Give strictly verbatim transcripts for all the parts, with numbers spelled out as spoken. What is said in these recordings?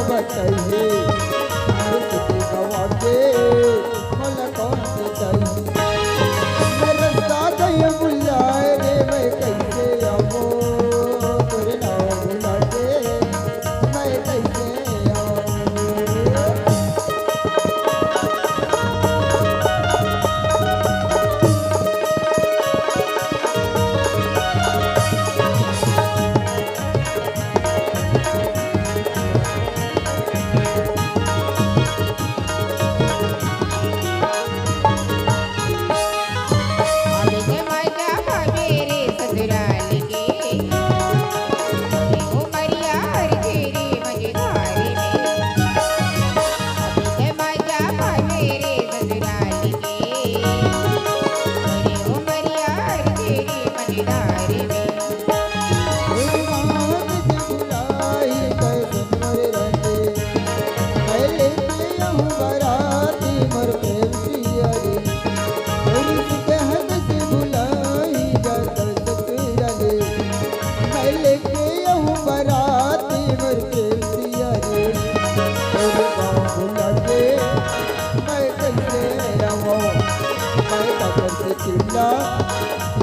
बताइए, अरे किसी गवा के मोला कौन बताइए? मैं रस्ता गई बुलाए रे, मैं कैसे आऊँ? तेरे नाम बुला के मैं कैसे आऊँ?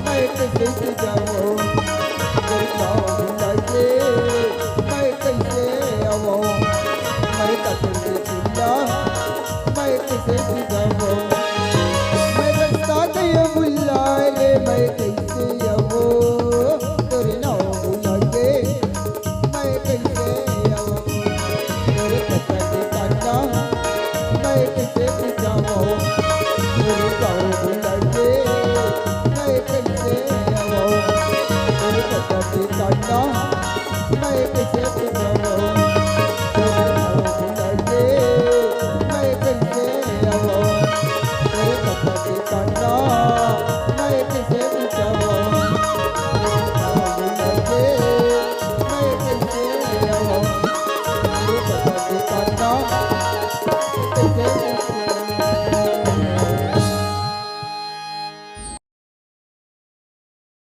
मैं कैसे जाऊँ? तेरे पाँव लगे, मैं कैसे आऊँ? मैं कतल के चिल्ला, मैं कैसे जाऊँ? मैं रस्ता गयो बुला ले, मैं कैसे आऊँ? तेरे नाम लगे, मैं कैसे आऊँ? तेरे पता ठिकाना, मैं कैसे